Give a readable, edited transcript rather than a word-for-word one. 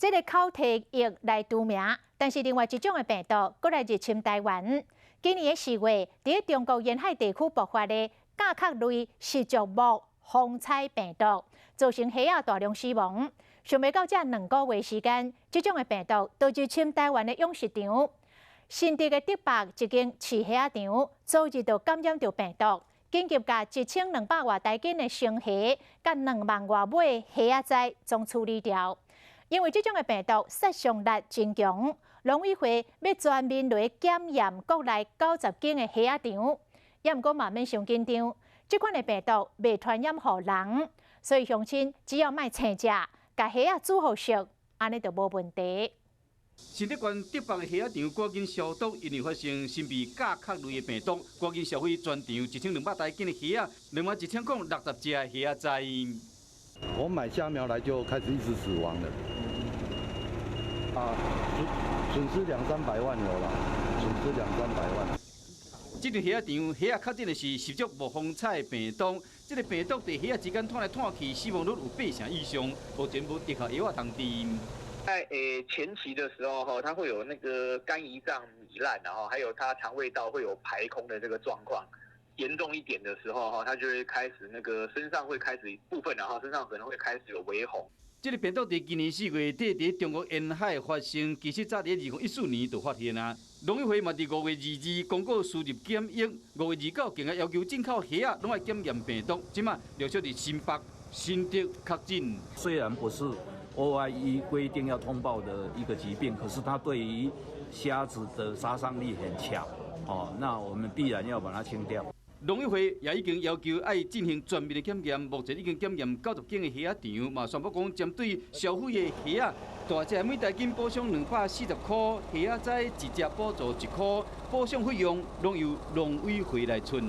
這个口蹄疫來除名，但是另外一種的病毒閣來入侵台灣。今年的4月，佇中國沿海地區爆發的甲殼類食族目虹彩病毒，造成蝦仔大量死亡。想袂到才2個月時間，這種的病毒就入侵台灣的養殖場。新竹的竹北一間飼蝦仔場，昨日就感染著病毒，緊急共1200外台斤的生蝦，佮2萬外尾蝦仔仔總處理掉。因為這種的病毒殺傷力真強，農委會欲全面來檢驗國內90間的蝦仔場，也毋過嘛免傷緊張，這款的病毒袂傳染予人，所以鄉親只要莫生食，共蝦仔煮予熟，按呢就無問題。新竹縣竹北的蝦仔場趕緊消毒，因為發現神秘甲殼類的病毒，趕緊銷毀全場1200台斤的蝦仔，21,060隻的蝦仔。我買蝦苗來就開始一直死亡了，啊，損失兩三百萬有啦，損失兩三百萬。這個蝦仔場蝦仔確診的是十足目虹彩病毒，這个病毒佇蝦仔之間傳來傳去，死亡率有八成以上，目前無特效藥仔通治。在前期的時候，哈，它會有那個肝胰臟糜爛，然後還有它腸胃道會有排空的這個狀況。嚴重一點的時候，哈，它就會開始那個身上會開始部分，然後身上可能會開始有微紅。這个病毒佇今年4月底佇中國沿海發生，其實早佇2014年就發現啊。農委會嘛佇5月22公告輸入檢疫，5月29更加要求進口蝦仔攏愛檢驗病毒。這馬陸續佇新北、新竹確診。雖然不是 OIE 規定要通報的一個疾病，可是它對於蝦子的殺傷力很強，哦，那我們必然要把它清掉。農委會也已經要求愛進行全面的檢驗，目前已經檢驗90間的蝦仔場，嘛宣布講針對銷毀的蝦仔，大隻每台斤補償240塊，蝦仔仔一隻補助1塊，補償費用攏由農委會來出。